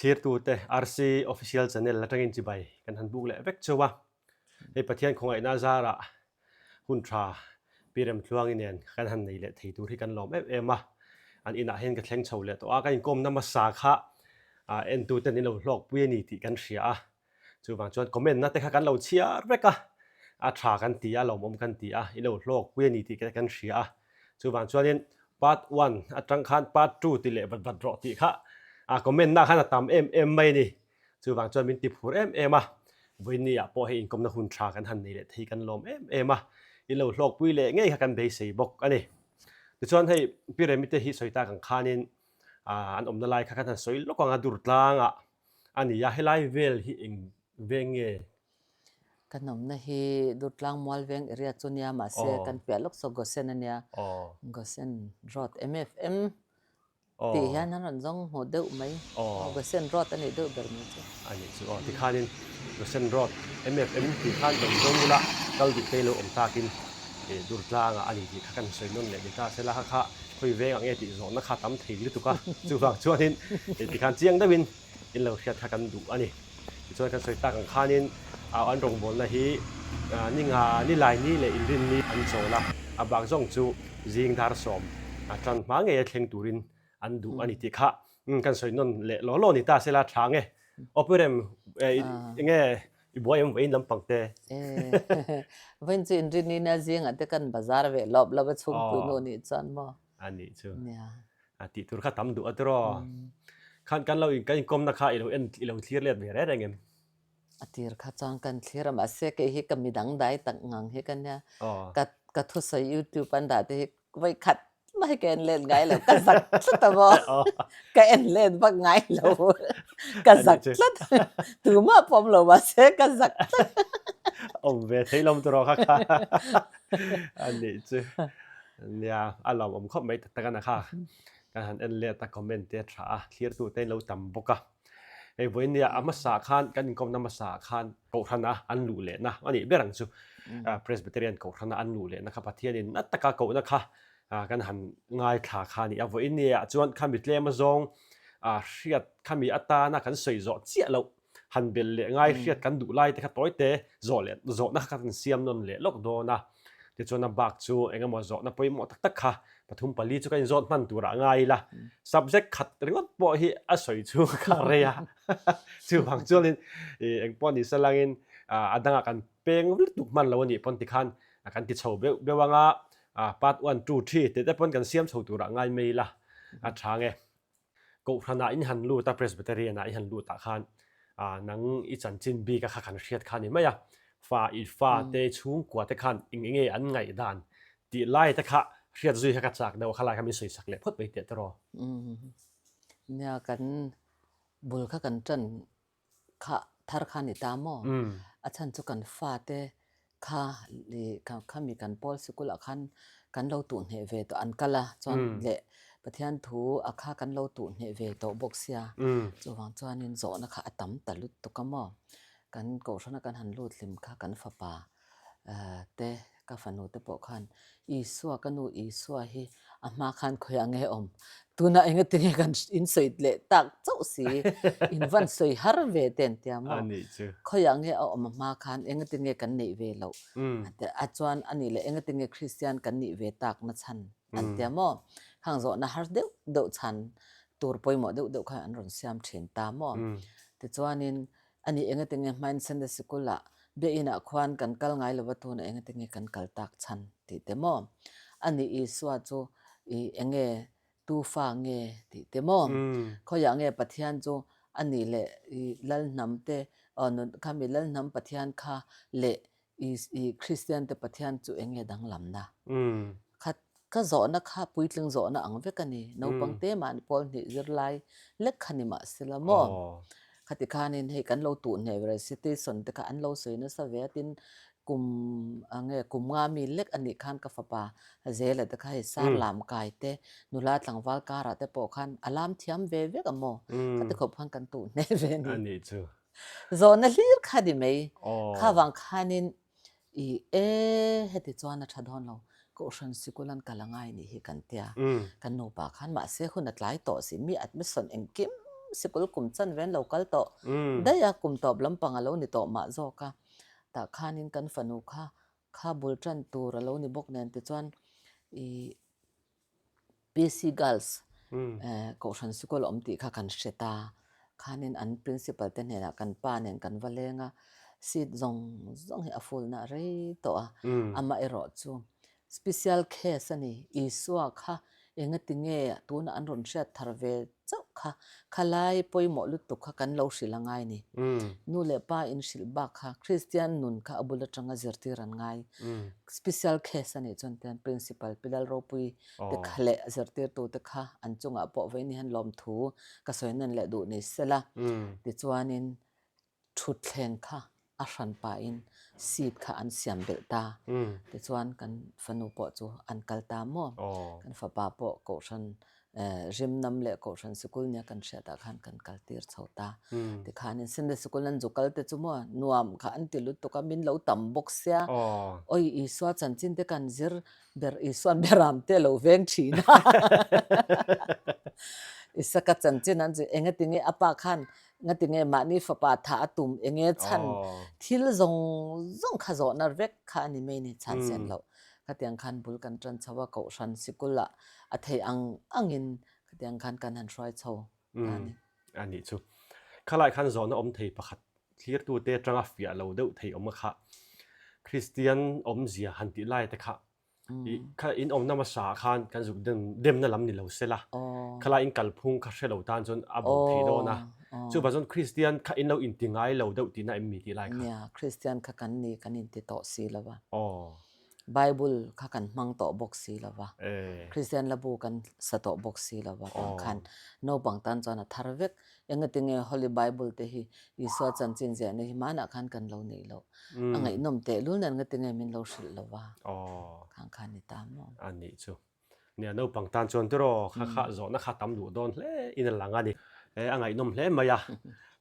Thlirtute RC Official Channel atangin chibai kan han buk leh vek cheu a. Hei Pathian khawngaihna zarah hun tha Pi Remtluangi nen kan han nei leh thei tur hi kan lawm em em a. An inah hian ka thleng chho leh tawh a, ka inkawmna hmasa kha entuten in lo hlawkpui a ni tih kan hria a. Chuvang chuan comment na te kha kan lo chhiar vek a, a tha kan ti a, lawmawm kan ti a, i lo hlawkpui a ni tih kan hria a. Chuvang chuanin part one atang khan part two ti leh vat vat rawh tih kha a comment na khan a tam em em mai a ni. Chuvang chuan min ti phur em em a, vawinia pawh hei inkawmna hun tha kan han nei leh thei kan lawm em em a, i lo hlawkpui leh ngei kha kan beisei bawk a ni. Tichuan hei Pi Remi te hi sawi tak ang khanin an awmna lai kha kan han sawi lawk ang a, Durtlangah A ni a, helai vel hi eng veng nge? Kan awmna hi Durtlang Mual veng area chu nia mahse kan piah lawk saw Gosen a nia. Gosen Road MFM tih hian an rawn zawng hmuh deuh mai. Gosen Road a nih deuh ber mai chu. A nih chu aw, tikhanin Gosen Road MFM tih khan rawn zawng ula kal duh te lo awm takin Durtlangah a ni tih kha kan sawi nawn leh ni ta sela kha kha khawi vengah nge tih zawhna kha tam thei lutuk a, chuvang chuanin tikhan chiang deuhin in lo hriat kha kan duh a ni. Tichuan kan sawi tak ang khanin an rawngbawlna hi ni nga ni lai ni leh inrinni an chawl a, a bak zawng chu zing dar sawm tan hma ngeia thleng turin an duh a ni tih kha kan sawi nawn leh law law ni ta sela tha nge. Aw Purem enge I buai em vawiin lampang te. Vawiin chu inrin in a zingah te kan bazar ve lawp lawp a chhungpui nu nih chuan maw. A nih chu. A tih tur kha tam duh a tiraw. Khan kan lo kan inkawmna kha i lo en i lo thlir let ve reng reng em? A tir kha chuan kan thlir a mahse kei hi ka midang dai tak ngang hi ka nia. Ka ka thusawi youtube an dah te hi vawi khat mai ka en let ngai lo ka zak tlat a maw ka en let vak ngai lo ka zak tlat tumah pawm lo mahse ka zak tlat awm ve thei lawm tawh kha kha anih chu nia a lawm awm khawp mai tak tak ana kha kan han en let a comment te tha a thlir tu te lo tam bawk a hei vawiin nia a hmasa khan kan inkawmna hmasa khan kohhrana an luh lehna a nih ber ang chu Presbyterian kohhrana an luh lehna kha Pathianin na taka kohna kha kan han ngaithla kha a ni a. Vawiin nia chuan khami tlem azawng hriat khami atana kan sawi zawh chiah loh han belh leh ngai hriat kan duh lai te kha tawi te zawh leh zawhna kha kan siam nawn leh lawk dawn a. Tichuan a bak chu eng emaw zawhna pawimawh tak tak kha pathum pali chu kan inzawt hman turah ngai ila. Subject khat ringawt pawh hi a sawi chhung kha a rei a. Chuvang chuanin eng pawh ni salangin a dangah kan peng lutuk hman lo a nih pawn tikhan kan ti chho beuh beuh anga part one two three tih te pawn kan siam chho turah ngai mai ila a tha nge. Kohhranah in han lut a Presbyterian ah i han lut ah khan nang i chanchin bik a kha kan hriat kha a ni mai a, fa i fa te chhungkua te khan eng enge an ngaih dan tih lai te kha hriat zui kha ka chak deuh a khalai kha min sawi sak leh phawt mai teh tiraw. Nia kan bul kha kan tan kha thar kha ni ta maw? A chhan chu kan fate kha khami kan pawl sikul ah khan kan lo tuh hneh ve tawh an kal a chuan leh Pathian thu a kha kan lo tuh hneh ve tawh bawk sia chuvang chuanin zawhna kha a tam ta lutuk a maw? Kan kohhrana kan han lut hlim kha kan fapa te ka fanu te pawh khan Isua ka nu Isua hi a hma khan khawiah nge awm tunah eng ati nge kan in sawi leh tak chauh si in van sawi har ve te an tia maw khawiah nge a awm a hma khan eng ati nge kan neih ve loh a chuan a nih leh eng ati nge Kristian kan nih ve tak na chhan an tia maw khang zawhna har deuh deuh chhan tur pawimawh deuh deuh khan an rawn siam thin ta maw tichuanin A nih engatinge hmain Sunday Sikul ah biakinn ah khuan kan kal ngai lova tunah engatinge kan kal tak chhan tih te maw? A nih Isua chu i enge tu fa nge tih te maw? Khawiah nge Pathian chu a nih leh i Lalhnam te aw khami Lalhnam Pathian kha leh i Kristian te Pathian chu eng nge danglamna? Khat ka zawhna kha puitling zawhna ang vek a ni. Naupang te mahni pawl hnih zirlai lek kha ni mah sela maw? Khati khanin hei kan lo tuh hneh ve citizen te kha an lo sawi nasa ve a tin kum nge kum nga mi lek a nih khan ka fapa Zela te kha hei sar lam kai te nula tlangval karah te pawh khan a lam thiam ve vek a maw? Khati khawp khan kan tuh hneh ve a ni. Zawhna hlir kha ni mai. Kha vang khanin i e heti chuan a tha dawn lo. Kohhran sikul an kal a ngai nih hi kan tia. Kan nupa khan mahse hun a tlai tawh si mi admission engkim Sikul kum chanve an lo kal tawh daih a, kum tawp lampang a lo ni tawh mah zawk a. Tah khanin kan fanu kha kha bul tan tur a lo ni bawk nen tichuan ih PC Girls Kohhran sikul a awm tih kha kan hre ta. Khanin an principal te hnenah kan pa nen kan va leng a, seat zawng zawng hi a full na rei tawh a, amaherawh chu Special case a ni. Isua kha engati nge tunah an rawn hriat thar ve chauh kha? Khalai pawimawh lutuk kha kan lo hrilh a ngai ni. Nu leh pa in hrilh bak kha Kristian nun kha a bul atanga zirtir an ngai. Special case a nih chuan tian Principal Pi Lalropui te kha leh zirtirtu te kha an chungah pawh vawiin hian lawmthu ka sawi nan leh duh ni sela. Tichuanin Thutthleng kha a hran pahin seat kha an siam belh ta. Tichuan kan fanu pawh chu an kal ta maw? Kan fapa pawh kohhran rimnam leh kohhran sikul nia kan hriatah khan kan kal tir chho ta. Tikhanin Sunday sikul an zu kal te chu maw nuam kha an ti lutuk a, min lo tam bawk sia. Awi Isua chanchin te kan zir ber Isuan beram te a lo veng thin a. Isaka chanchin an zir engatinge a pa khan Ngati nge mahni fapa tha a tum enge chhan thil zawng zawng kha zawhna vek kha a ni mai ni chhan sen loh. Khatiang khan bul kan tan chho a, Kohhran sikul ah a theih ang angin khatiang khan kan han hruai chho ta a ni. A nih chu. Khalai khan zawhna awm thei pakhat thlirtute atanga fiah lo deuh thei awm a kha Kristian awmzia han tih lai te kha I kha in awmna hmasa ah khan kan zuk dem demna lam ni lo sela khalai in kalphung kha hre lo tan chuan a bo thei dawn a. Chuvang chuan Kristian kha in lo inti ngai lo deuh tihna em mi tih lai kha? Nia, Kristian kha kan ni kan inti tawh si lo va. Bible kha kan hmang tawh bawk si lo va. Kristian labu kan sa tawh bawk si lo va. Tah khan naupang tan chuan a thar vek. Engatinge Holy Bible te hi Isua chanchin ziahna hi hmanah khan kan lo neih loh. A ngaihnawm tehlul nen ngatinge min lo hrilh lo va. Khang khan ni ta maw? A nih chu. Nia naupang tan chuan tiraw kha kha zawhna kha tam duh dawn hle in a lang a ni. E a ngaihnawm hle mai a.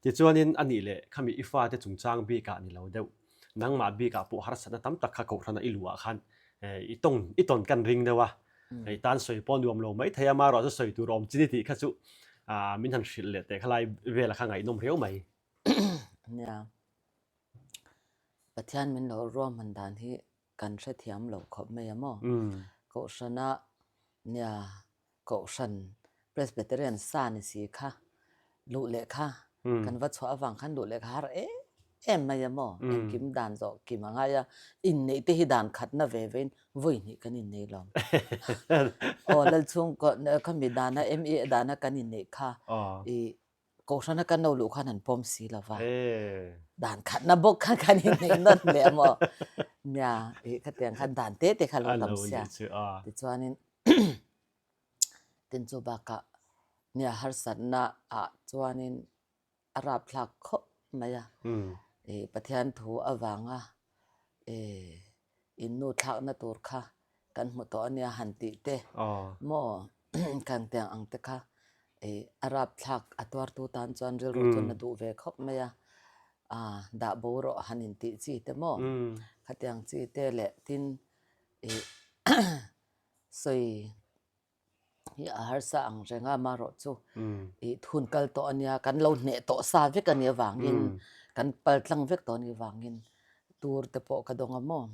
Tichuanin a nih leh khami i fate chungchang bikah ni lo deuh. Nangmah bikah pawh harsatna tam tak kha kohhrana i luhah khan i tawng i tawn kan ring deuh a. Hei tan sawi pawh nuam lo mai thei a, marawh chu sawi tur awm chi ni tih kha chu min han hrilh leh teh khalai vela kha ngaihnawm riau mai. Nia, Pathian min lo ruahman dan hi kan hrethiam lo khawp mai a maw? Kohhrana nia Kohhran Presbyterian sa ni si kha luh leh kha kan va chhuah avang khan luh leh kha har em em mai a maw? Engkim dan zawh kim a ngai a, inneih te hi dan khatna ve vein vawi hnih kan innei lo. Aw Lalchhungkaw khami dana MA dana kan inneih kha i Kohhrana kan lo luh khan an pawm si lo va. Dan khatna bawk khan kan inneih nawn leh a maw? Nia, ih khatiang khan dan te te kha lo tam sia. Tichuanin tin chu bakah nia harsatna ah chuanin a rapthlak khawp mai a. Ih Pathian thu avanga ih in nu thlakna tur kha kan hmu tawh ania han tih te maw kan tiang ang te kha ih a rapthlak a tuartu tan chuan rilru chuan a duh ve khawp mai a, ah dah bo rawh han intih chi te maw khatiang chi te leh tin ih sawi hi a harsa ang reng a amaherawh chu ih hun kal tawh ania kan lo hneh tawh sa vek a nih avangin kan pal tlang vek tawh a nih avangin tur te pawh ka dawng a maw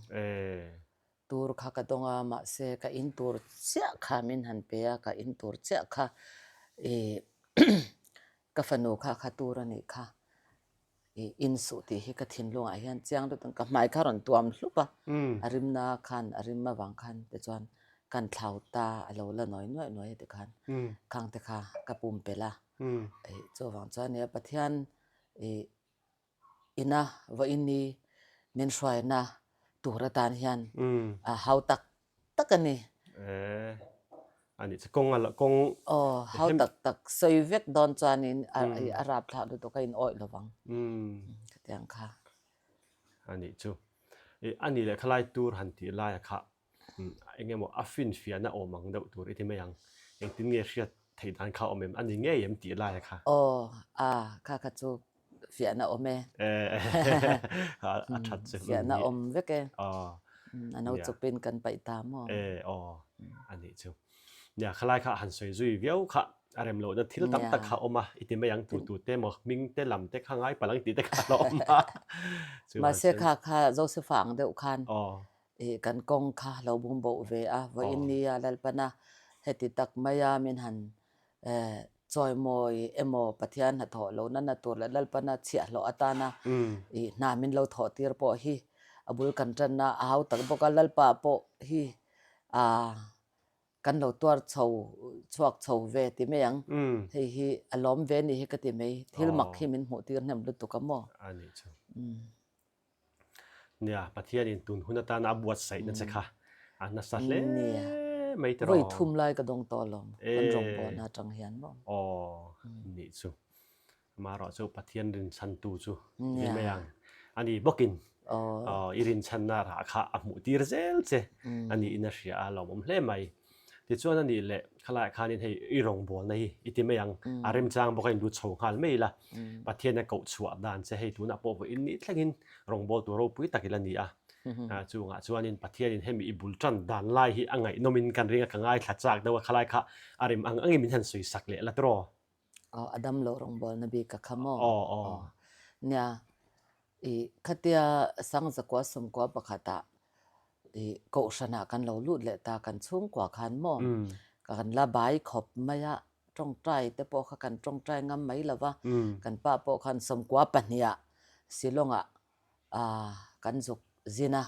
tur kha ka dawng a mahse ka in tur chiah kha min han pe a ka in tur chiah kha ih ka fanu kha kha tur a nih kha. I insuh tih hi ka thinlungah hian chiang deuh ka hmai kha rawn tuam hlup a, a rimna khan a rim avang khan tichuan kan thlau ta a lo la nawi nuaih nuaih a tikhan khang te kha ka pumpelh a, chuvang chuan nia Pathian i ina vawiini min hruaina tur atan hian a hau tak tak a ni. Eh, a nih chu kawng a kawng. Aw, hau tak tak sawi vek dawn chuanin a a rap thlah lutuk a in awih lovang. Khatiang kha. A nih chu. I a nih leh khalai tur han tih laia kha eng emaw a finfiahna awm ang deuh tur i ti mai ang. Engtin nge hriat theih dan kha awm em? A ni ngei em tih laia kha? Aw, a kha kha chu Fiahna awm e. A that chu. Fiahna awm vek e. A no chupin kan paih ta maw? E aw a nih chu. Nia khalai kha han sawi zui viau kha. A rem lohna thil tam tak kha a awm a, i ti mai ang tu tu te maw hming te lam te kha ngai palh ang tih te kha a lo awm a. Mahse kha kha Josepha ang deuh khan i kan kawng kha lo bung boh ve a, vawiin nia Lalpana heti tak maia min han chawimawi emaw Pathian hnathawh lohna na tur leh Lalpana chhiahhlawh atana i hna min lo thawh tir pawh hi a bul kan tanna a hau tak bawk a, Lalpa pawh hi aa kan lo tuar chho chhuak chho ve ti mai ang. Hei hi a lawm ve ni hi ka ti mai. Thil mak hi min hmuh tir hnem lutuk a maw? A nih chu. Nia, Pathianin tun hun atana a buatsaihna che kha a nasa hle mai tiraw? Vawi thum lai ka dawng tawh alawm, kan rawngbawlna atang hian maw? Aw, nih chu. Amaherawh chu Pathian rinchhantu chu i ni mai ang. Ani bawkin i rinchhanna rah kha a hmuh tir zel che a niin a hria a, lawmawm hle mai. Tichuan a nih leh khalaiah khanin hei i rawngbawlna hi i ti mai ang, a remchang bawk a inlut chho nghal mai ila. Pathian a koh chhuah dan che hei tunah pawh vawiin ni thlengin rawngbawltu ropui tak ila ni a. Chungah chuanin Pathianin hemi i bul tan dan lai hi a ngaihnawmin kan ring a, ka ngaithla chak deuh a, khalai kha a rem ang angin min han sawi sak leh la tiraw? Aw a dam lo rawngbawlna bik ka kha maw? Aw aw. Nia i khatia Sangzakua sawmkua pakhatah i kohhranah kan lo lut leh ta kan chhungkua khan maw kan la bai khawp mai a, tawngtai te pawh kha kan tawngtai ngam mai lo va, kan pa pawh khan sawmkua pahniha Shillong-ah Ah, kan zuk zin a,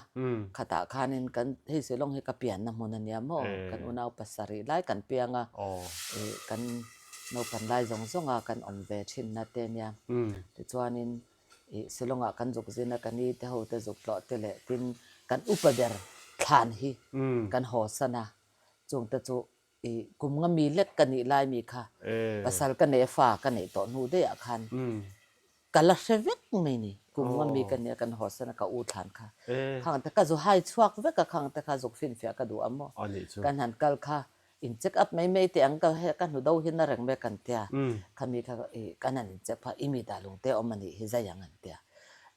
khatah khanin kan hei Shillong hi ka pianna hmun a nia maw, kan unau pasarih lai kan piang a, ih kan naupan lai zawng zawng a kan awm ve thinna te nia. Tichuanin ih Shillong-ah kan zuk zin a, ka ni te ho te zuk tlawh te leh tin kan upa ber thlan hi kan haw san a, chungte chu I kum nga mi lek ka nih lai mi kha pasal ka nei a fa ka neih tawh hnu daih ah khan ka la hre vek mai ni. Kum nga mi ka nia kan haw san a ka u thlan kha. Khang te ka zu hai chhuak vek a khang te kha zuk finfiah ka duh a maw. Kan han kal kha in check up mai mai teh ang ka ka hnu do hi na reng mai kan tia. Khami kha i kan han in check phah i mi dah lung te awm a nih hi zai ang an tia.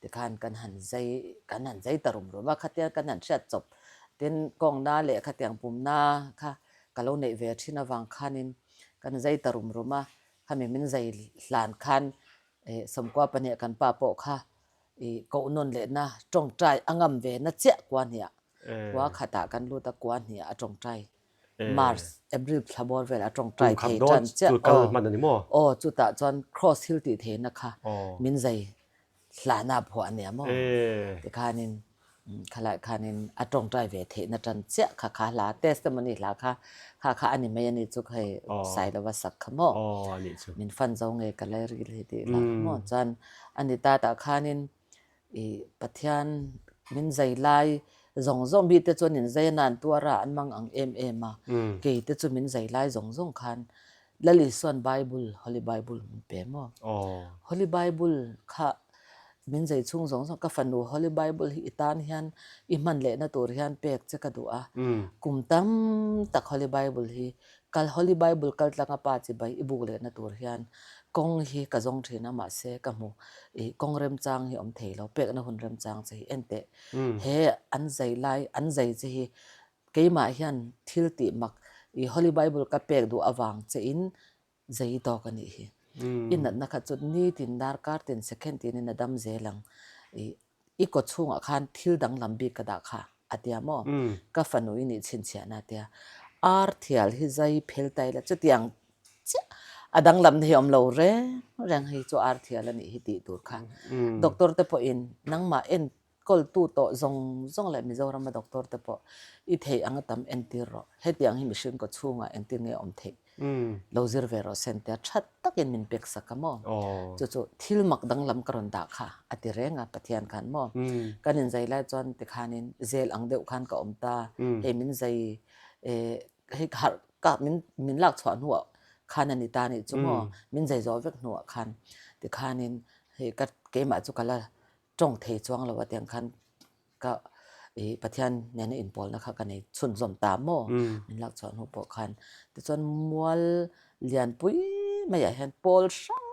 Tikhan kan han zai kan han zai ta rum rum a khatia kan han hriat chawp Tin, kawngna leh khatiang pumna kha ka lo neih ve thin avang khanin kan zai ta rum rum a, khami min zai hlan khan 92 kan pa pawh kha i koh nawn lehna tawngtai a ngam ve na chiah kua hniah kua khatah kan lut a kua hniah a tawngtai March, April thla bawr velah a tawngtai thei tan chiah aw aw chutah chuan Cross Hill tih theihna kha min zai Hlahna phuah a nia maw? Tikhanin khalai khanin a tawngtai ve theihna tan chiah kha kha hla testimony hla kha kha kha a ni mai a ni chu hei Sailova sak kha maw? Min fan zo nge ka lai ril hi tih hla kha maw? Chuan a ni ta tah khanin i Pathian min zai lai zawng zawng mi te chuan in zai a nan tuar a an mang ang em em a kei te chu min zai lai zawng zawng khan Lal Isuan Bible, Holy Bible min pe maw? Holy Bible kha min zei chhung zawng zawng ka fanu Holy Bible hi i tan hian i hman lehna tur hian pek che ka duh a. Kum tam tak Holy Bible hi kal Holy Bible kal tlanga pa chi bai i buk lehna tur hian kawng hi ka zawng thin a mahse ka hmu i kawng remchang hi awm thei lo pekna hun remchang che hi en teh he an zei lai an zei che hi Keimah hian thil tih mak i Holy Bible ka pek duh avang che in zei tawk a nih hi. I natna kha chu nitin darkar tin second tin in a dam zel ang. I i kaw chhungah khan thil danglam bik ka dah kha a tia maw? Ka fanu i nih chhinchhiahna a tia. Ar thial hi zai phel ta ila chutiang chiah a danglamna hi a awm lo reng reng hei chu ar thial a nih hi tih tur kha. Doctor te pawhin nangmah en Kawltu tawh zawng zawng leh Mizorama doctor te pawh i theih anga tam entir rawh. Hetiang hi mihring kaw chhungah engtin nge awm theih lo zir ve rawh Sentea tha takin min pek sak a maw? Chu chu thil mak danglam ka rawn dah kha a ti reng a Pathian khan maw? Kan inzai lai chuan tikhanin zel ang deuh khan ka awm ta, hei min zai hei harh ka min min lak chhuah hnuah khan a ni ta nih chu maw? Min zai zawh vek hnuah khan tikhanin hei ka keimah chu ka la tawng thei chuang lo a tiang khan ka i Pathian nena inpawlna kha ka nei chhunzawm ta maw min lak chhuah hnu pawh khan tichuan mual lianpui maiah hian pawl hrang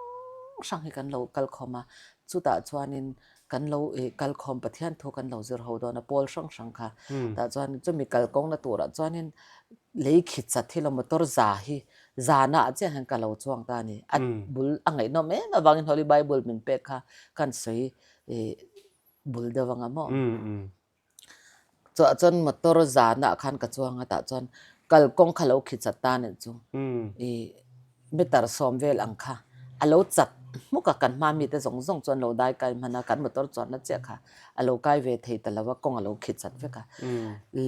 hrang hi kan lo kal khawm a chutah chuanin kan lo i kal khawm Pathian thu kan lo zir ho dawn a pawl hrang hrang kha tah chuan chumi kalkawngna turah chuanin lei khi chat hi lo motor za hi. Zanah chiah hian ka lo chuang ta a ni. A bul a ngaihnawm em avangin Holy Bible min pek kha kan sawi bul deuh anga maw. Chuah chuan motor zanah khan ka chuang a tah chuan kalkawng kha lo khi chat ta nih chu i meter sawm vel ang kha a lo chat hmuk a kan hma mite zawng zawng chu an lo dai kai hman a kan motor chuanna chiah kha a lo kai ve thei ta lo a kawng a lo khi chat vek a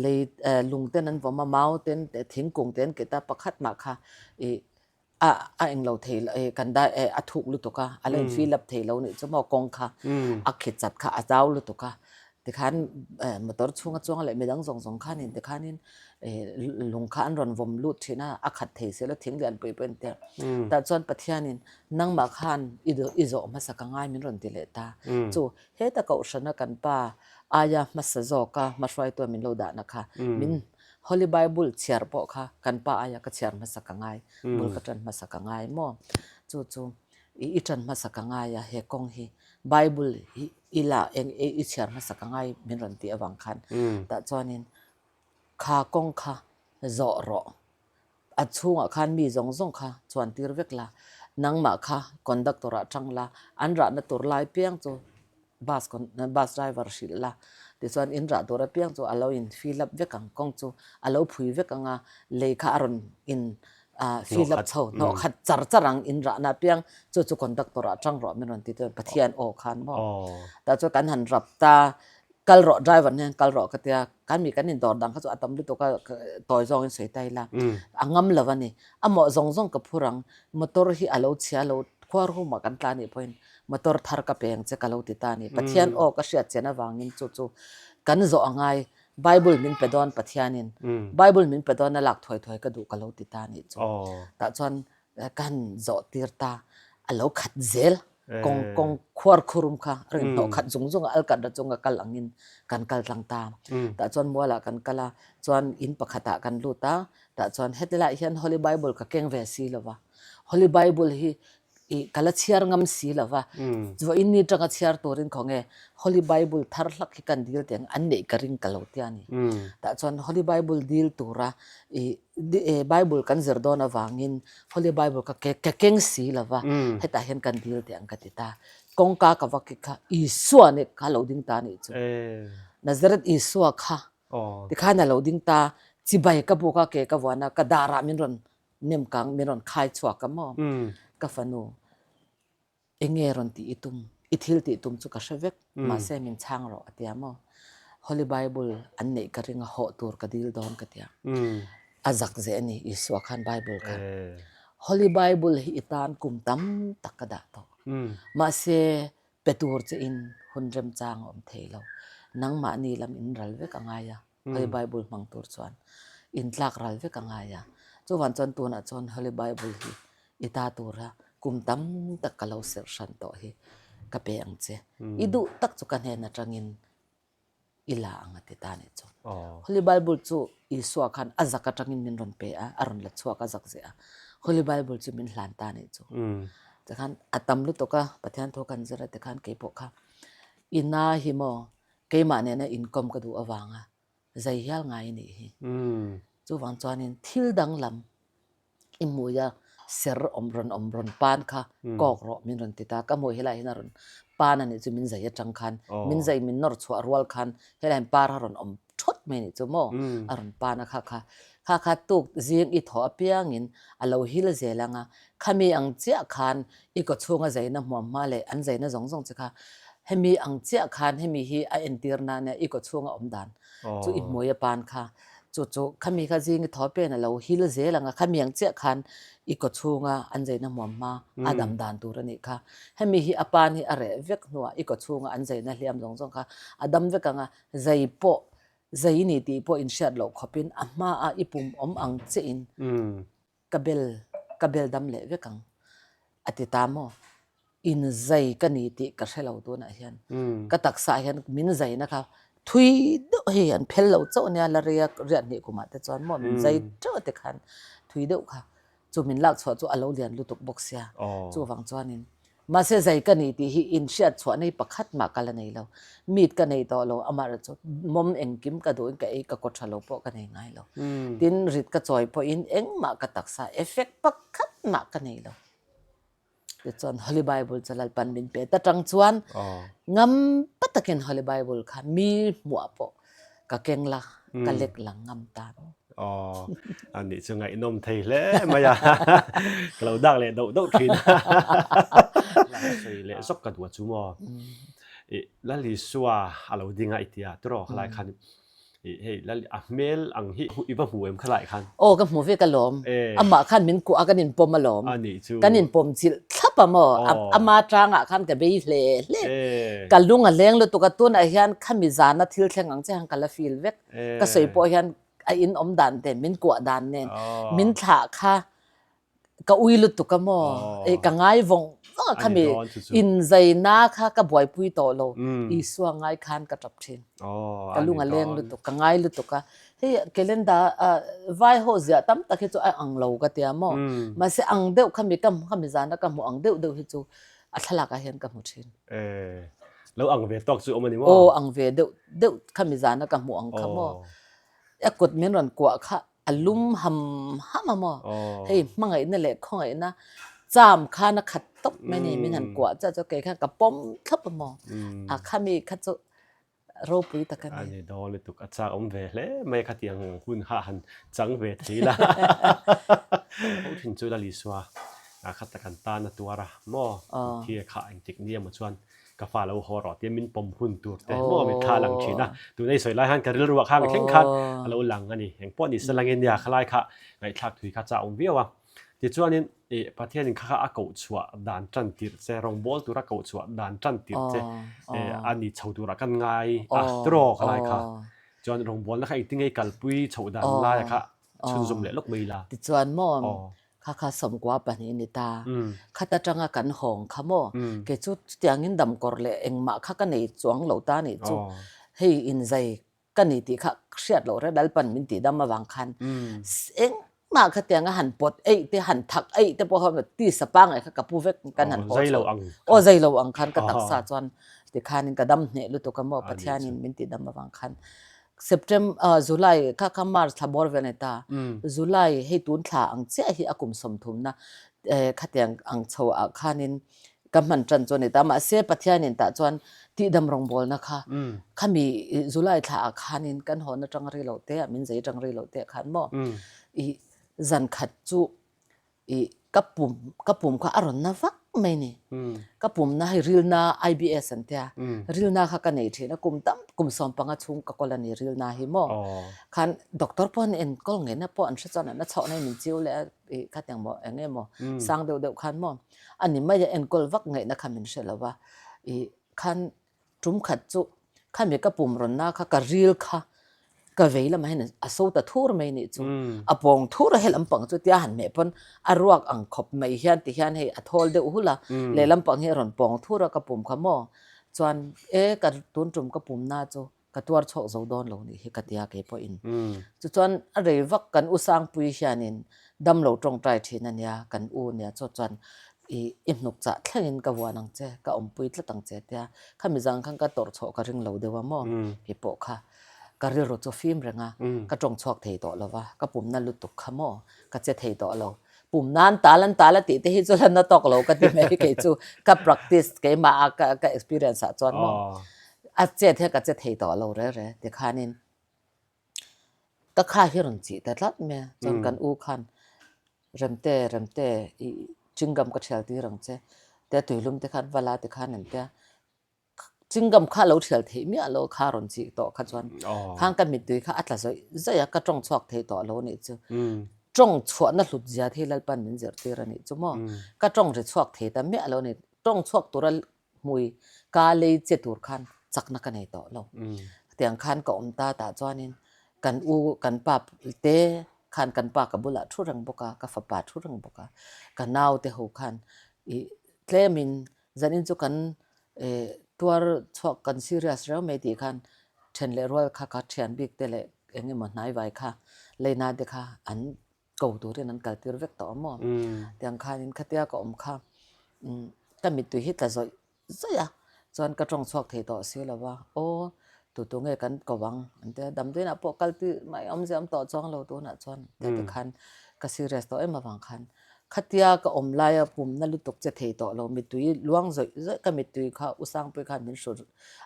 lei lung ten an vawm a mau ten thingkung te an keh ta pakhat mah kha i a a englo thei lo eh kan dai eh a thuk lutuk a a la in fill up thei lo nih chu maw kawng kha a khi chat kha a zau lutuk a tikhan eh motor chhunga chuang leh midang zawng zawng khanin tikhanin eh lung kha an rawn vawm lut thin a a khat thei sela thing lian pui pawh a intia tah chuan Pathianin nangmah khan i i zawh hmasa ka ngai min rawn ti leh ta chu heta kohhrana kan pa aia hmasa zawka hmahruaitu min lo dahna kha min Holy Bible chhiar pawh kha kan pa aia ka chhiar hmasa ka ngai, bul ka ṭan hmasa ka ngai maw? Chu chu i i ṭan hmasa ka ngai a, he kawng hi Bible hi i la eng i chhiar hmasa ka ngai min rawn tih avang khan tah chuanin kha kawng kha zawh rawh, a chhungah khan mi zawng zawng kha chuan tir vek la, nangmah kha conductor ah ṭang la, an rahna tur lai piang chu Bus bus driver hrilh la tichuan in rah tur apiang chu a lo in fill up vek ang kawng chu a lo phui vek ang a lei kha a rawn in ah fill up chho hnawh khat char char ang in rahna apiang chu chu conductor ah tang rawh min rawn ti chuan Pathian aw khan maw tah chuan kan han rap ta kal rawh driver nen kal rawh ka tia kan mi kan in dawr dang kha chu a tam lutuk a tawi zawngin sawi ta ila a ngam lo a ni a mawh zawng zawng ka phur ang motor hi a lo chhia lo khuar humah kan tlan nih pawhin Motor thar ka peng che ka lo ti ta a ni. Pathian aw ka hriat chian avangin chu chu kan zawh a ngai. Bible min pe dawn Pathianin. Bible min pe dawn a lak thuai thuai ka duh ka lo ti ta a nih chu. Tah chuan ka han zawh tir ta. A lo khat zel. Kawng kawng khuar khurum kha a rawn hnawh khat zung zung a, alkatra chunga kal angin kan kal tlang ta. Tah chuan mualah kan kal a, chuan in pakhatah kan lut a, tah chuan heti laiah hian Holy Bible ka keng ve si lo va. Holy Bible hi I ka la chhiar ngam si lo va, vawiin ni tanga chhiar turin khaw nge Holy Bible thar hlak hi kan dil teng an neih ka ring ka lo tia ni. Tah chuan Holy Bible dil tura i Bible kan zir dawn avangin Holy Bible ka ka keng si lo va, hetah hian kan dil teh ang ka ti ta. Kawngka ka va kik kha Isua nih kha lo ding ta nih chu. Nazareth Isua kha tikhan a lo ding ta, chibai ka buk a ke ka vuan a, ka darah min rawn Nem kang min rawn khai chhuak a maw? Ka fanu, enge rawn tih i tum? I thil tih tum chu ka hre vek, mahse min chhang rawh a tia maw? Holy Bible an neih ka ring a, hawh tur ka dil dawn ka tia. A zak zeh a ni, Isua khan Bible kha. Holy Bible hi i tan kum tam tak ka dah tawh. Mahse pe tur che in hun remchang a awm thei lo. Nangmahni lam in ral vek a ngai a. Holy Bible hmang tur chuan intlak ral vek a ngai a. Chuvan chuan tunah chuan Holy Bible hi i ta tura kum tam tak ka lo serh hran tawh hi ka pe ang che. I duh tak chu ka hnen atangin i la ang a ti ta nih chu. Holy Bible chu Isua khan a zak atangin min rawn pe a, a rawn la chhuak a zak zeh a. Holy Bible chu min hlan ta nih chu. Tikhan a tam lutuk a, Pathian thu kan zir a tikhan keipawh kha i na hi maw Keimah nena inkawm ka duh avanga zai hial ngai a nih hi. Chuvang chuanin thil danglam i hmuia ser awm rawn awm rawn pan kha kawk rawh min rawn ti ta. Ka hmuh helaiah hian a rawn pan a nih chu min zai atang khan min zai min nawr chhuah rual khan helaiah hian par a rawn awm thawt mai a nih chu maw a rawn pan a kha kha. Kha kha tuk zing i thawh apiangin a lo hil zel ang a, khami ang chiah khan I kaw chhunga zaina hmuam hma leh an zaina zawng zawng che kha hemi ang chiah khan hemi hi a entir na ania i kaw chhunga awm dan chu i hmui a pan kha chu chu khami kha zing i thaw pen a lo hil zel ang a khami ang chiah khan i kaw chhunga an zaina hmuam hma a dam dan tur a nih kha hemi hi a pan hi a reh vek hnuah i kaw chhunga an zaina hliam zawng zawng kha a dam vek ang a zai pawh zai ni tih pawh inhriat loh khawpin a hmaah i pum awm ang chiah in Ka bel, ka bel dam leh vek ang, a ti ta maw? In zai ka ni tih ka hre lo tunah hian. Ka taksa ah hian min zaina kha thui deuh hei an phel lo chauh ania la rei a, riat hnih kumah te chuan maw min zai teuh te khan thui deuh kha chu min lak chhuah chu a lo lian lutuk bawk sia. Chuvang chuanin. Mahse zai ka ni tih hi inhriat chhuahna hi pakhat mah ka la nei lo. Meat ka nei tawh lo, amaherawhchu mawm engkim ka duhin ka ei, ka kaw tha lo pawh ka nei ngai lo. Tin, rit ka chawi pawhin engmah ka taksa effect pakhat mah ka nei lo. Tichuan Holy Bible chu Lalpan min pe ta tang chuan ngam pa takin Holy Bible kha mi hmuah pawh ka keng la, ka lek lang ngam ta no. Aw, anih chu ngaihnawm thei hle mai a, ka lo dak leh doh doh thin a. Sawi leh zawk ka duh a chu maw. I Lal Isua a lo ding a i tia tiraw khalai khan i hei Lal a hmel ang hi i va hmu em khalai khan? Aw ka hmu vek alawm. Amah khan min kuah a kan inpawm alawm. Anih chu. Kan inpawm chilh thlap a maw. Ama tangah khan ka bei hle hle. Ka lung a leng lutuk a tunah hian khami zana thil thleng ang che khan ka la feel vek. Ka sawi pawh hian a in awm dan te min kuah dan nen min thlah kha ka ui lutuk a maw eh ka ngai vawng vawng a khami inzaina kha ka buaipui tawh lo Isua ngai khan ka tap thin ka lung a leng lutuk ka ngai lutuk a hei calendar vai ho ziah tam tak hi chu a ang lo ka tia maw mahse ang deuh khami ka khami zana ka hmuh ang deuh deuh hi chu a thlalak ah hian ka hmu thin. Eh lo ang ve tawk chu awm a ni maw? Aw ang ve deuh deuh khami zana ka hmuh ang kha maw a kut min rawn kuah kha a lum ham ham a maw hei hmangaihna leh khawngaihna cham khan a khat tawp mai ni min han kuah chiah chu kei khan ka pawm thlawp a maw a khami kha chu ropui tak a ni. A ni dawn lutuk a chak awm ve hle mai khatiang hun kha han chang ve thei la ho thin chu Lal Isua kha tak an tan a tuar a maw thi a khah engtik ni emaw chuan ka fa lo haw rawh tia min pawm hun tur te maw min thla lang thin a tuna i sawi lai khan ka rilru ah khan thleng khan a lo lang a ni engpawh ni se langin nia khalai kha ngaihthlak thui kha chah awm viau a tichuanin ih Pathianin kha kha a koh chhuah dan tan tirh che rawngbawl tura koh chhuah dan tan tirh che a ni chho turah kan ngai a tiraw khalai kha chuan rawngbawlna kha engtin nge i kalpui chhoh dan laia kha chhunzawm leh lawk mai la. Tichuan maw Kha kha sawmkua pahnih a ni ta. Khat atanga kan hawng kha maw? Kei chu chutiangin damkawr leh engmah kha ka nei chuang lo ta nih chu. Hei inzai ka ni tih kha hriat loh reng Lalpan min tih dam avang khan engmah khatianga han pawt eih te han thak eih te pawh kha tisa pangngai kha ka pu vek kan han haw chho. Aw zai lo ang khan ka taksa chuan tikhanin ka dam hneh lutuk a maw Pathianin min tih dam avang khan. September July kha kha March thla bawr vel a ni ta. July hei tun thla ang chiah hi a kum sawmthumna khatiang ang chho ah khanin ka hman tan chu a ni ta. Mahse Pathianin tah chuan tihdam rawngbawlna kha khami July thla ah khanin kan hawn atang rei lo te ah min zei atang rei lo te ah khan maw i zan khat chu I ka pum ka pum kha a rawn na vak mai ni. Ka pumna hei rilna IBS an tia rilna kha ka nei thin a kum tam kum 15 chhung ka kawl a ni rilna hi maw. Khan doctor pawh an enkawl ngeina pawh an hre chuan an a chhohna in min chiu leh a i khatiang maw eng nge maw sang deuh deuh khan maw a ni mai a enkawl vak ngaihna kha min hre lo va i khan Tum khat chu khami ka pum rawnna kha ka ril kha ka vei lamah hian a so ta thur mai nih chu. A pawng thur a he lampang chu tia han hmeh pawn a ruak ang khawp mai hian ti hian hei a thawl deuh hul a, lehlam pang hi a rawn pawng thur a ka pum kha maw. Chuan e ka tun tum ka pumna chu ka tuar chhuak zo dawn lo nih hi ka tia kei pawhin. Chuchuan a rei vak kan u Sangpui hianin Damlo tawngtai thin a nia, kan u nia chaw chuan i i hnuk chah thlengin ka vuan ang che, ka awmpui tlat ang che tia khami zang khan ka tawrh chhuah ka ring lo deuh a maw hi pawh kha ka rilru chu fim reng a, ka tawng chhuak thei tawh lo va, ka pumna lutuk kha maw ka che thei tawh lo, pum nan tal an tal a tih te hi chu la na tawk lo ka ti mai kei chu ka practice keimah a ka experience ah chuan maw a chet hian ka che thei tawh lo re re tikhanin. Ka kha hi rawn chih ta tlat mai a, chuan kan u khan Remte, Remte i chingam ka thial tir ang che, tia tuilum te khan va la ti khan an tia. Chingam kha a lo thial theih miah lo kha rawn chih tawh kha chuan khang ka mittui kha a tla zawih zawih a, ka tawng chhuak thei tawh lo nih chu. Tawng chhuahna hlut zia hi Lalpan min zirtir a nih chu maw. Ka tawng ri chhuak thei ta miah lo a ni. Tawng chhuak tura hmui ka lei che tur khan chakna ka nei tawh lo. Tiang khan ka awm ta tah chuanin kan u kan pa te khan kan pa ka bulah thu reng bawk a, ka fapa thu reng bawk a, ka nau te ho khan ih tlemin zanin chu kan eh tuar chhuak kan serious reuh mai tih khan then leh rual kha ka thian bik te leh eng emaw hnaivai kha leina te kha an ko turin an kaltir vek tawh a maw? Tiang khanin khatia ka awm kha. Ka mittui hi tla zawih zawih a, chuan ka tawng chhuak thei tawh si lo va, aw tu tu nge kan ko ang an ti a, damdawiinah pawh kal tih mai awmzia awm tawh chuang lo tunah chuan tia tikhan ka serious tawh em avang khan khatia ka awm laia pumna lutuk che thei tawh lo mittui luang zawih zawih ka mittui kha u Sangpui khan min hru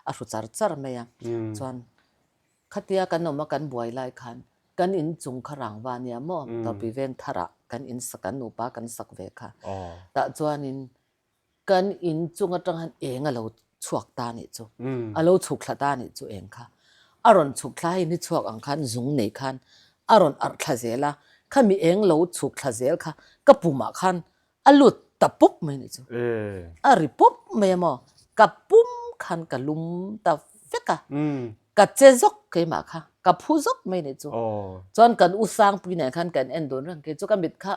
a hru char char mai a, chuan khatia kan awm a kan buai lai khan kan in chung kha rangva nia maw Dawrpui veng tharah kan in sak kan nupa kan sak ve kha tah chuanin Kan in chung atang hian eng a lo chhuak ta nih chu. A lo chhuk thla ta nih chu eng kha. A rawn chhuk thla hei ni chhuak ang khan zung nei khan a rawn arh thla zel a, khami eng lo chhuk thla zel kha ka pumah khan a lut ta pup mai nih chu. A ri pup mai a maw? Ka pum khan ka lum ta vek a, ka che zawk keimah kha, ka phu zawk mai nih chu. Chuan kan u Sangpui nen khan kan en dun reng, kei chu ka mit kha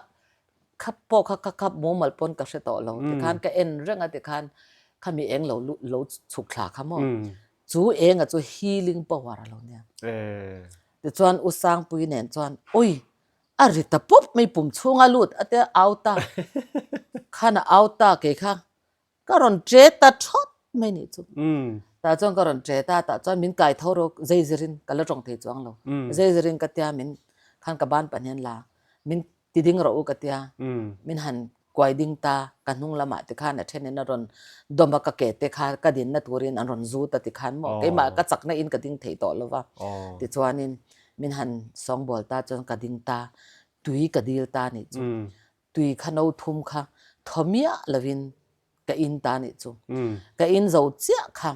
Khap pawh kha ka khap mumal pawn ka hre tawh lo tikhan ka en reng a tikhan khami eng lo lo chhuk thla kha maw chu enga chu healing power a lo nia tichuan u Sangpui nen chuan ui a ri ta pawp mai pum chhunga lut a tia au ta khan a au ta kei kha Ka rawn ṭe ta ṭhawt mai nih chu. Tah chuan ka rawn ṭe ta, tah chuan min kai tho rawk zei zirin ka la ṭawng thei chuang lo. Zei zirin ka tia min khan ka ban pahnih la, min ti ding rawh u ka tia, min han kuai ding ta, ka hnung lamah ti khan a ṭhenin a rawn dawm a ka ke te kha ka dinna turin an rawn zut a ti khan maw keimah ka chakna in ka ding thei tawh lo va. Tichuanin min han sawngbawl ta chuan ka ding ta, tui ka dil ta nih chu. Tui kha no thum kha thaw miah lovin ka in ta nih chu. Ka in zo chiah kha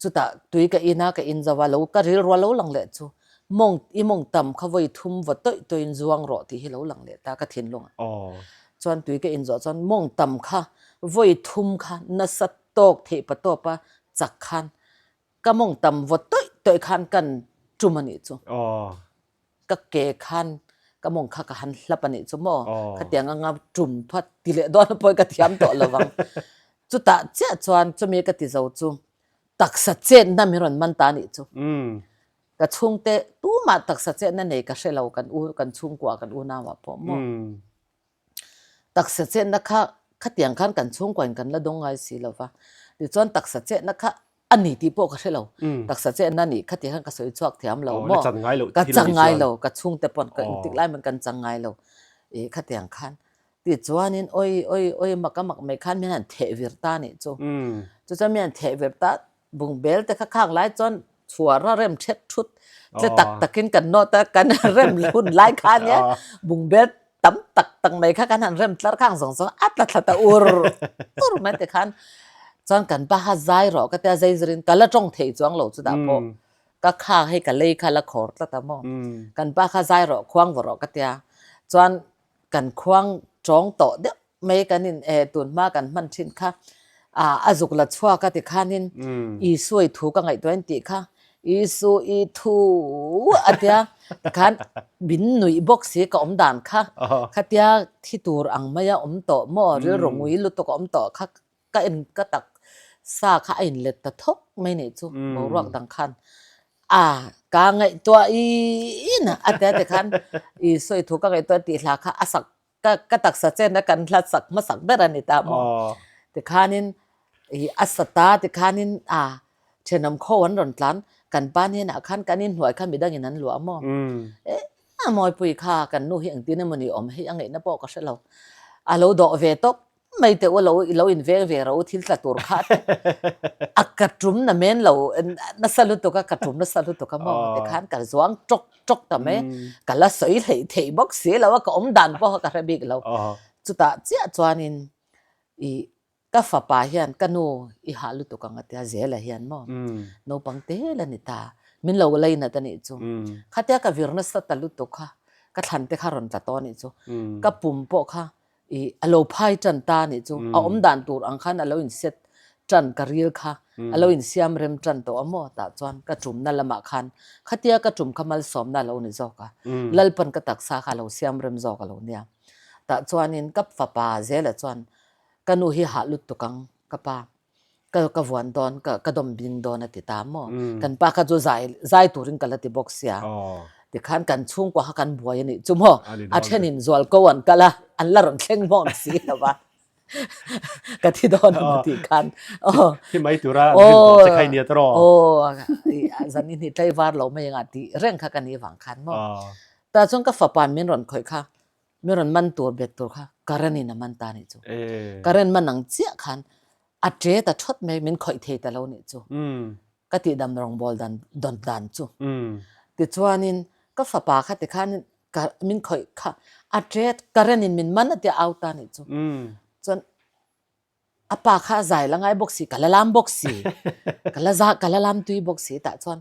chutah tui ka in a ka in zo a lo ka rilru a lo lang leh chu mawng i mawng tam kha vawi thum va tawih tawih in zuang rawh tih hi lo lang leh ta ka thinlung ah. Chuan tui ka in zawh chuan mawng tam kha vawi thum kha nasa tawk theih pa tawp a chak khan ka mawng tam vaw tawih tawih khan kan tum a nih chu. Ka ke khan ka mawng kha ka han hlap a nih chu maw khatiang anga tum phat ti leh dawn pawh ka thiam tawh lo vang. Chutah chiah chuan chumi ka ti zo chu taksa chetna min rawn man ta a nih chu. Ka chhungte tumah taksa chetna nei ka hre lo kan u kan chhungkua kan unau ah pawh maw. Taksa chetna kha khatiang khan kan chhungkua in kan la dawng ngai si lo va. Tichuan taksa chetna kha a ni tih pawh ka hre lo. Taksa chetna nih khatiang khan ka sawi chhuak thiam lo maw? Ka chang ngai lo, ka chhungte pawn ka engtik lai hmang kan chang ngai lo i khatiang khan. Tichuanin awi awi awi mak a mak mai khan min han theh vir ta nih chu. Chuchuan min han theh vir ta Bungbel te kha khang lai chuan chhuar a rem thet thut tle tak takin kan nawt a kan rem hun lai kha nia bungbel tam tak tak mai kha kan han rem tlar khang zawng zawng a tla thla ta ur ur mai te khan chuan kan pa kha zai rawh ka tia zai zirin ka la tawng thei chuang lo chutah pawh ka kha hei ka lei kha la khawr tlat a maw kan pa kha zai rawh khuang vaw rawh ka tia chuan kan khuang tawng tawh deuh mai kan in eh tun hma kan hman thin kha ah a zuk la chhuak a ti khanin Isua i thu ka ngaihtuah in tih kha Isu i thu a tia tikhan min nuih bawk si ka awm dan kha khatia thi tur ang maia awm tawh maw rilru ngui lutuk a awm tawh kha ka en ka tak sa kha a inlet ta thawk mai nih chu boruak dang khan a ka ngaihtuah in a tia tikhan Isua i thu ka ngaihtuah tih hla kha a sak ka ka taksa chen a kan hla sak hmasak ber a ni ta maw tikhanin ih a sa ta tikhanin a thenawm kho an rawn tlan kan pa hnenah khan kan inhnuai kha midangin an luah maw eh a mawipui kha kan nu hi engtin emaw ni awm hei a ngaihna pawh ka hre lo a lo dawh ve tawp mai teh u lo i lo inveng ve ro thil tla tur kha te a ka tum na men lo nasa lutuk a ka tum nasa lutuk a maw tikhan ka zuang tawk tawk ta mai ka la sawi hleih theih bawk si lo a ka awm dan pawh kha ka hre bik lo chutah chiah chuanin i ka fapa hian ka nu i hah lutuk ang a tia Zela hian maw naupang te la ni ta min lo lainat a nih chu khatia ka vir nasa ta lutuk kha ka thlan te kha rawn tla tawh a nih chu ka pum pawh kha I a lo phai tan ta nih chu a awm dan tur ang khan a lo in set tan ka ril kha a lo in siam rem tan tawh a maw tah chuan ka tumna lamah khan khatia ka tum kha malsawmna a lo ni zawk a Lalpan ka taksa kha a lo siam rem zawk a lo nia tah chuanin ka fapa Zela chuan ka nu hi hah lut tuk ang ka pa ka ka vuan dawn ka ka dawm bing dawn a ti ta maw kan pa kha chu zai zai turin ka la ti bawk sia tikhan kan chhungkua kha kan buai a nih chu maw a thenin zual ko an kal a an la rawn thleng hmawm si lo va. Ka thi dawn emaw tih khan. Thi mai tura an rin tawh che kha i nia tawh. Aw, zan i hnih tlaivar lo mai anga tih reng kha ka nih vang khan maw. Tah chuan ka fapa min rawn khawih kha, min rawn man tur bet tur kha current in a man ta nih chu. Current man ang chiah khan a ṭe ta ṭhawt mai, min khawih thei ta lo nih chu. Ka tihdam rawngbawl dan dawn dan chu. Tichuanin ka fapa kha tikhanin ka min khawih kha a ṭet current in min man a tia au ta nih chu. Chuan a pa kha a zai la ngai bawk si, ka la lam bawk si, ka la za ka la lam tui bawk si tah chuan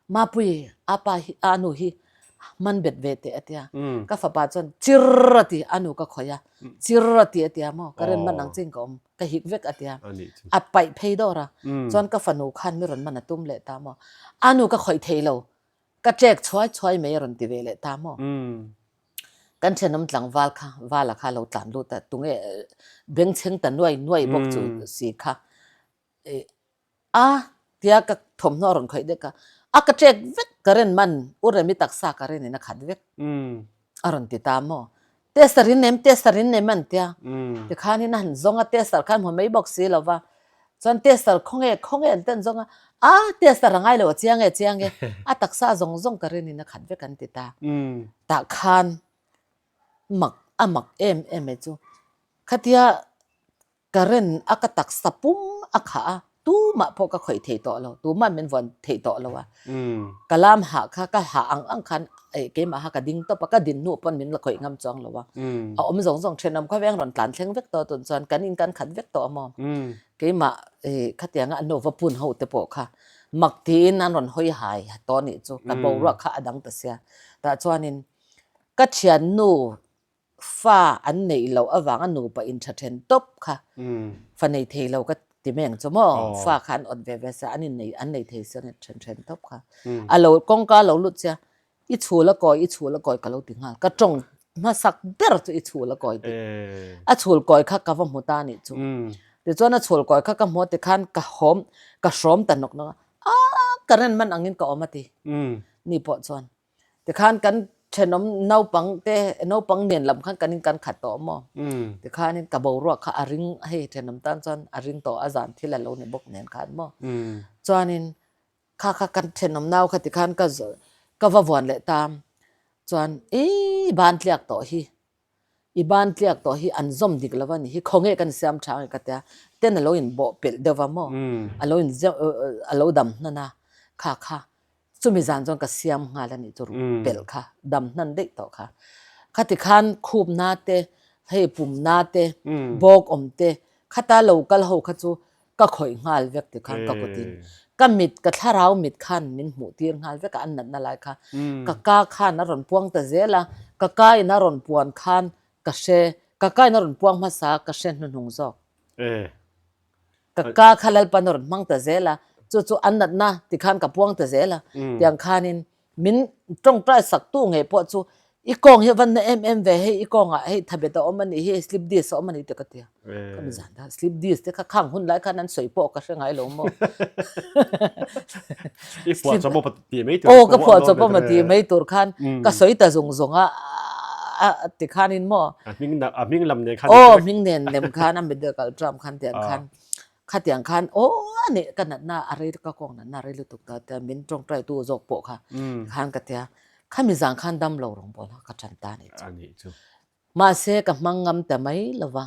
Mapui a pa hi a nu hi man bet ve teh a tia. Ka fapa chuan chir a ti a nu ka khawih a, chir a ti a tia maw current man ang chiin ka awm. Ka hik vek a tia. A paih phei dawr a. Chuan ka fanu khan mi rawn man a tum leh ta maw. A nu ka khawih thei lo. Ka ṭek chhuai chhuai mai a rawn ti ve leh ta maw. Kan thenawm tlangval kha vala kha a lo tlan lut a. Tunge bengchheng ta nuai nuai bawk chu si kha. A tia ka thawmhnaw a rawn khawih dek a, a ka ṭek vek ka ren man u Remi taksa ka ren in a khat vek a rawn ti ta maw. Tester in nem tester in nem an tia tikhanin a han zawng a tester khan hmu mai bawk si lo va chuan tester khawnge khawnge an ten zawng a a tester a ngai lo a chiang e chiang e a taksa zawng zawng ka ren in a khat vek an ti ta. Tah khan mak a mak em em e chu khatia Current a ka taksa pum a khah a, tumah pawh ka khawih thei tawh lo, tumah min vuan thei tawh lo a. Ka lam hah kha ka hah ang ang khan keimah kha ka ding tawp a, ka din hnu pawn min la khawih ngam chuang lo a. A awm zawng zawng thenawm kha veng rawn tlan thleng vek tawh tun chuan kan in kan khat vek tawh a maw. Keimah khatianga an lo va pun ho te pawh kha mak tiin an rawn hawi hai tawh anih chu, ka boruak kha a dang ta sia. Tah chuanin ka thiannu Fa an neih loh avanga nupa intha then tawp kha fa nei thei lo ka ti mai ang chu maw? Fa kha an awt ve ve sia, an innei an nei thei sia then then tawp kha. A lo kawngka a lo lut sia, i chhul a kawi, i chhul a kawi ka lo ti nghal. Ka tawng hmasak ber chu i chhul a kawi tih. A chhul kawi kha ka va hmu ta anih chu. Tichuan a chhul kawi kha ka hmu a tikhan ka hawm ka hrawm ta nawk nawk a, aaa current man angin ka awm a ti. Ni pawh chuan Tikhan kan thenawm naupang te naupang nen lam khan kan in kan khat tawh maw? Tikhanin ka boruak kha a ring hei thenawm tan chuan a ring tawh a zan thil a lo ni bawk nen khan maw? Chuanin kha kha kan thenawm nau kha tikhan ka ka va vuan leh ta chuan ii ban tliak tawh hi I ban tliak tawh hi an zawm dik lo a ni hi, khawnge kan siam tha ang ka tia, ten a lo in bawh pelh deuh va maw, a lo in a lo dam hnan a, kha kha chumi zan chuan ka siam nghal a nih chu pelh kha dam hnan daih tawh kha. Khati khan khup na te, hei pum na te, bawk awm te, khata lo kal ho kha chu ka khawih nghal vek ti khan ka kutin ka mit ka thlarau mit khan min hmuh tir nghal vek a an natna lai kha ka ka khan a rawn puang ta zel a ka ka in a rawn puan khan ka hre ka ka in a rawn puang hmasa ka hre hnuhnung zawk ka ka kha Lalpan a rawn hmang ta zel a chu chu an natna ti khan ka puang ta zel a tiang khanin Min tawngtai sak tu ngei pawh chu i kawng hi a van na em em ve hei i kawngah hei thabet a awm a nih hi hei slip disc a awm a ni tih ka ti a. Ka mi zan ta slip disc te kha khang hun lai khan an sawi pawh ka hre ngai lo maw. I phuah chawp pawh ti mai tur. Aw ka phuah chawp pawh ti mai tur khan ka sawi ta zung zung a ti khanin maw. A hming a hming lam nen khan. Aw hming nen lem khan a medical term khan tiang khan. Khatiang khan aw a nih ka natna a rei ka kawng natna a rei lutuk ta tia min tawngtai tu zawk pawh kha khan ka tia khami zang khan dam lo rawngbawl kha ka tan ta a nih chu. A nih chu. Mahse ka hmang ngam ta mai lo va.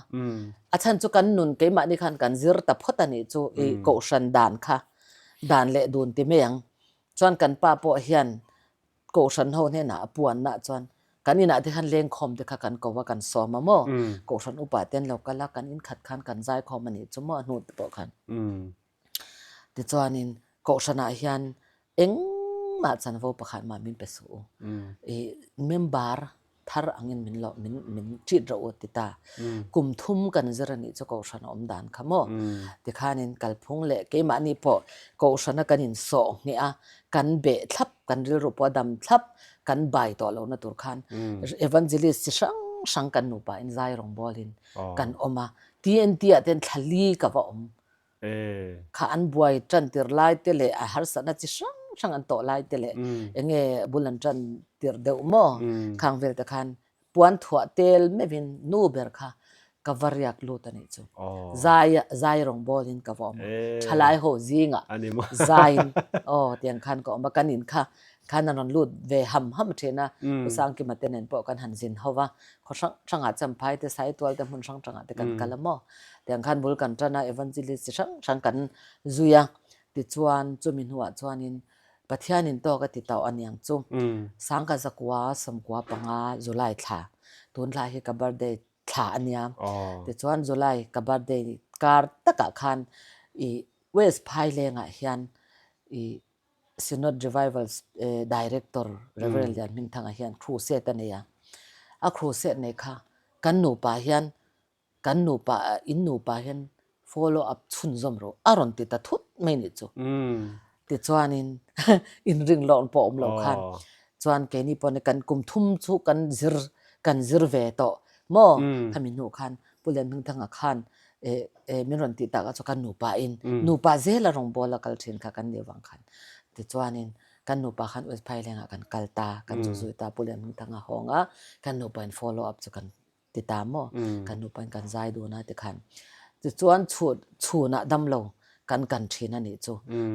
A chhan chu kan nun keimahni khan kan zir ta phawt a nih chu i kohhran dan kha dan leh dun ti mai ang. Chuan kan pa pawh hian Kohhran ho hnenah a puanna chuan kan inah te khan lengkhawm te kha kan ko a, kan sawm a maw? Kohhran upa te an lo kal a, kan inkhat khan kan zaikhawm a nih chu maw a hnu te pawh khan. Tichuanin Kohhranah hian engmah chanvo pakhat mah min pe suh u. I member thar angin min lo min min treat rawh u ti ta. Kum thum kan zir a nih chu Kohhran a awm dan kha maw? Tikhanin kalphung leh keimahni pawh Kohhrana kan insawh ngheh a, kan beh thlap, kan rilru pawh a dam thlap, kan bai tawh lohna tur khan Evangelist chi hrang hrang kan nupa in zai rawngbawlin kan awm a. TNT ah ten thla li ka va awm. Kha an buai tan tir lai te leh a harsatna chi hrang hrang an tawh lai te leh enge bul an tan tir deuh maw khang vel te khan puan thuah tel meuhin nu ber kha. Ka va riak lut a nih chu. Zai zai rawngbawl in ka va awm a. Thalai ho zingah zaiin aw tiang khan ka awm a. Kan in kha khan an rawn lut ve ham ham thin a. Pu Sangkima te nen pawh kan han zin ho va. Khaw hrang hrangah Champhai te Saitual te hmun hrang hrangah te kan kal a maw. Tiang khan bul kan tan a Evangelist chi hrang hrang kan zui a. Tichuan chumi hnuah chuanin Pathianin tawk a ti tauh a niang chu. Sangka zakua sawmkua panga July thla tun thla hi ka birthday thla a nia. Tichuan July ka birthday kar takah khan i West Phailengah hian i Synod Revival Director Reverend Lianhmingthanga hian crusade a nei a. A crusade nei kha kan nupa hian kan nupa in nupa hian follow up chhunzawm rawh a rawn ti ta thut mai nih chu. Tichuanin inring lawng pawh awm lo khan chuan keini pawh ni kan kum thum chu kan zir kan zir ve tawh maw khami hnu khan Pu Lianhmingthanga khan min rawn tih tak ah chuan kan nupa in nupa zela rawngbawl a kal thin kha kan nih avang khan tichuanin kan nupa khan West Phaileng ah kan kal ta kan zuk zui ta Pu Lianhmingthanga hawng a kan nupa in follow up chu kan ti ta maw kan nupa in kan zai dun a tikhan tichuan chhun chhunah damlo kan kan thin a nih chu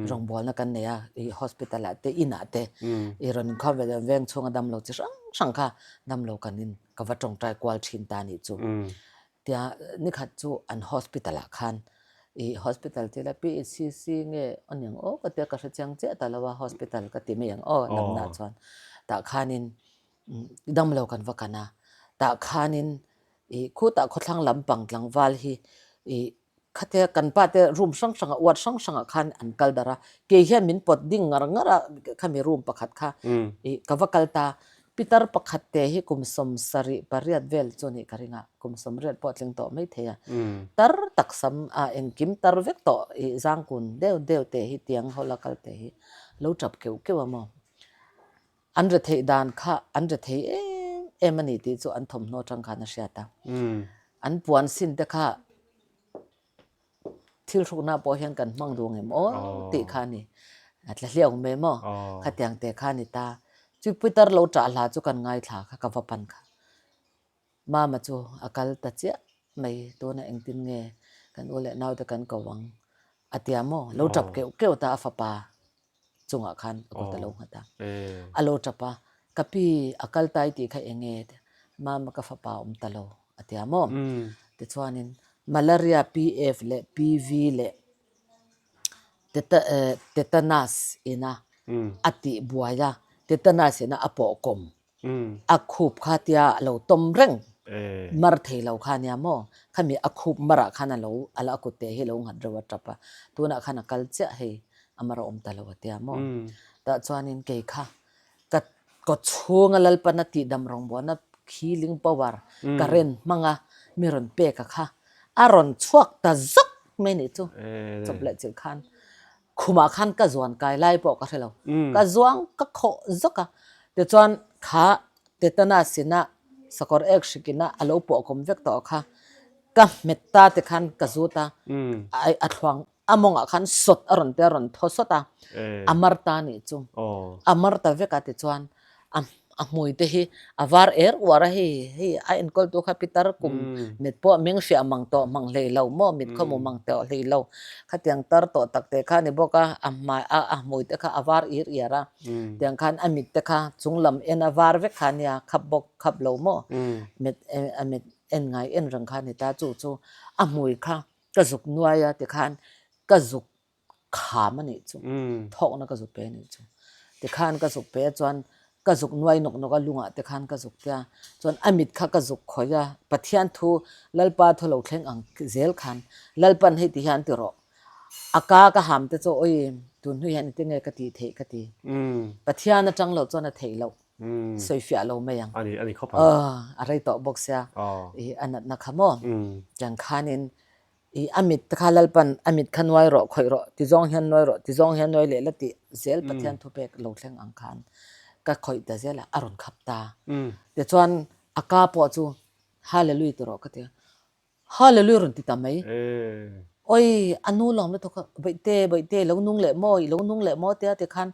rawngbawlna kan nei a i hospital ah te inah te i rawn inkhawm ve leh veng chhunga damlo chi hrang hrang kha damlo kan in ka va tawngtai kual thin ta nih chu tia nikhat chu an hospital ah khan i hospital tila PHCC nge aniang aw ka tia ka hre chiang chiah ta lo a hospital ka ti mai ang aw lamna chuan tah khanin Damlo kan va kan a, tah khanin ih khutah khawthlang lampang tlangval hi ih khatia kan pa te room hrang hrangah ward hrang hrangah khan an kal darh a, kei hian min pawt ding ngar ngar a khami room pakhat kha ih ka va kal ta, pitar pakhat te hi kum 78 vel chu nih ka ring a, kum 80 pawh a tling tawh mai thei a, tar tak sam a engkim tar vek tawh ih zangkun deuh deuh te hi tiang ho la kal te hi lo tap keuh keuh a maw. An retheih dan kha an rethei em em a ni tih chu an thawmhnaw atang khan a hriat a. An puan sin te kha thil hrukna pawh hian kan hmang duh ngem aw tih kha a ni. A tla hliau mai maw? Khatiang te kha a ni ta. Chu Peter lo ṭah hla chu kan ngaithla kha ka va pan kha. Mama chu a kal ta chiah mai tunah engtin nge kan u leh naute kan ko ang a tia maw? Lo ṭap keuh keuh ta a fapa. chungah khan a kut a lo nghat a. A lo tap a, Ka pi, a kal tai tih kha eng nge? Mama ka fapa a awm ta lo, a ti a maw? Tichuanin Malaria PF leh PV leh Tetanus ina a tih buai a, Tetanus ina a pawhkawm A khup kha tia a lo tawm reng mar thei lo kha nia maw? Khami a khup marah khan a lo a la a kut te hi a lo nghat reuh a tap a, tunah khan a kal chiah hei a mar a awm ta lo a tia maw? Tah chuanin kei kha ka kaw chhunga Lalpana tihdam rawngbawlna healing power current hmanga mi rawn pek a kha a rawn chhuak ta zawk mai nih chu chawp leh chilh khan Khumah khan ka zuan kai lai pawh ka hre lo. Ka zuang ka khawh zawk a. Tichuan kha tetanus ina sakawr ek hrik ina a lo pawhkawm vek tawh kha ka hmet ta ti khan ka zut a. A thluang a mawngah khan sawt a rawn ti a rawn thaw sawt a. A mar ta nih chu. A mar ta vek a tichuan a a hmui te hi a var er uar a hei hei a enkawl tu kha pitar kum mit pawh meng hriah mang tawh mang hlei lo maw mit khaw mu mang tawh hlei lo khatiang tar tawh tak te kha a ni bawk a a hmai a a hmui te kha a var ir iar a tiang khan a mit te kha chung lam en a var vek kha ania khap bawk khap lo maw mit a mit en ngai en reng kha a ni ta chu chu a hmui kha ka zuk nuai a tikhan ka zuk kham a nih chu thawkna ka zuk pe a nih chu tikhan ka zuk pe a chuan ka zuk nuai nawk nawk a lungah te khan ka zuk tia chuan a mit kha ka zuk khawih a Pathian thu Lalpa thu lo thleng ang zel khan Lalpan hei ti hian ti rawh a ka ka ham te chu awi tun hnu hian engtin nge ka tih theih ka ti Pathian atang loh chuan a theih loh sawi fiah lo mai ang a rei tawh bawk sia i a natna kha maw tiang khanin I a mit kha Lalpan a mit kha nuai rawh, khawih rawh, ti zawng hian nuai rawh, ti zawng hian nuai leh la tih zel Pathian thupek lo thleng ang khan ka khawih ta zel a, a rawn khap ta. Tichuan a ka pawh chu Hallelui ti rawh ka ti a, Hallelui rawn ti ta mai. Oi, a nu lawm lutuk a, Bawihte, Bawihte, i lo nung leh maw, i lo nung leh maw tia tikhan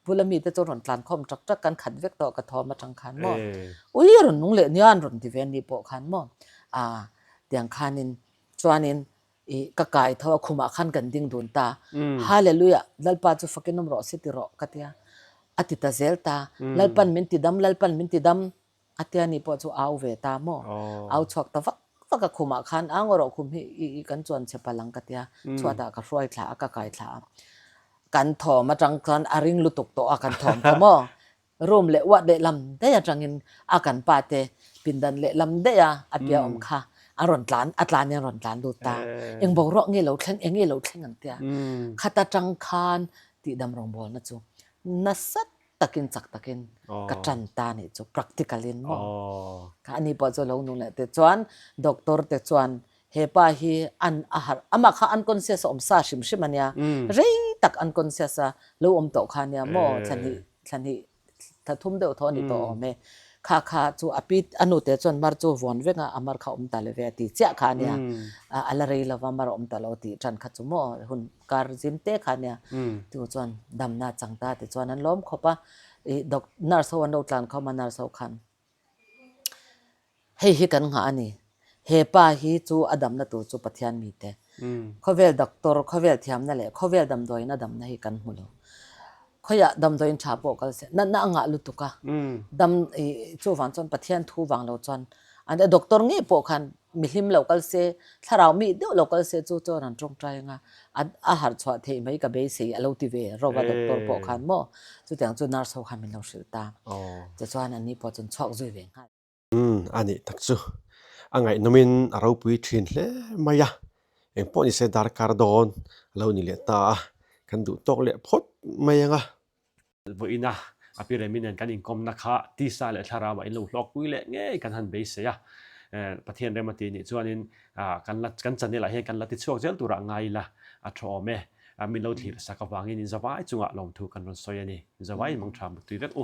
Bula mite chu rawn tlan khawm ṭak ṭak kan khat vek tawh ka thawm aṭang khan maw ui rawn nung leh nia an rawn ti ve ni pawh khan maw ah Tiang khanin chuanin i ka kai tho a khumah khan kan ding dun ta. Hallelujah Lalpa chu fakin awm rawh se ti rawh ka tia. A ti ta zel ta. Lalpan min ti dam Lalpan min ti dam a tia ni pawh chu au ve ta maw. Au chhuak ta vak vak a khumah khan a ngaw rawh khum hi i i kan chuan chhe palh ang ka tia. Chhuatah ka hruai thla a ka kai thla a. Kan thawm atang chuan a ring lutuk tawh a kan thawm kha maw. Room leh uat leh lam daih atangin a kan pa te pindan leh lam daih a a pia awm kha an rawn tlan a tlan in an rawn tlan lut ta. Eng boruak nge lo thleng eng nge lo thleng ang tia khat atang khan tihdam rawngbawlna chu nasa takin chak takin ka tan ta nih chu practical in maw. Kha ani pawh chu lo nung leh te chuan doctor te chuan He pa hi an a harh amah kha unconscious a awm sa hrim hrim a nia. Rei tak unconscious a lo awm tawh kha a nia maw thla hnih thla hnih thla thum deuh thaw a ni tawh awm e. Kha kha chu a pi a nute chuan mar chu vawn vek a a mar kha awm ta lo ve a ti chiah kha a nia. A la rei lova mar a awm ta lo tih tan kha chu maw hun kar zim te kha a nia. Chu chuan damna a chang ta tichuan an lawm khawp a ih doc nurse ho an lo tlan khawm a nurse ho khan Hei hi kan nghah a ni. He pa hi chu a damna tur chu Pathian mite. Khawvel doctor, khawvel thiamna leh khawvel damdawiin a damna hi kan hmu lo. Khawiah damdawiin tha pawh kal se, natna a ngah lutuk a. Dam i chuvang chuan Pathian thu vang lo chuan an doctor ngei pawh khan mi hlim lo kal se, thlarau mi deuh lo kal se chu chuan an tawngtai anga a harh chhuah theih mai ka beisei a lo ti ve ro va doctor pawh khan maw chutiang chu nurse ho khan min lo hrilh ta tichuan an ni pawh chuan chhuak zui ve nghal. Umm a nih tak chu a ngaihnawmin a ropui thin hle mai a, engpawh nise darkar dawn a lo ni leh ta a, kan duh tawk leh phawt mai ang a. Vawiina a pi Remi nen kan inkawmna kha tisa leh thlarauah in lo hlawkpui leh ngei kan han beisei a, Pathian rem a ti nih chuanin kan la kan channel ah hian kan la tichhuak zel turah ngai ila a tha awm e. Min lo thlir sak avangin in zavai chungah lawmthu kan rawn sawi a ni. Zavaiin mangtha muttui vek u.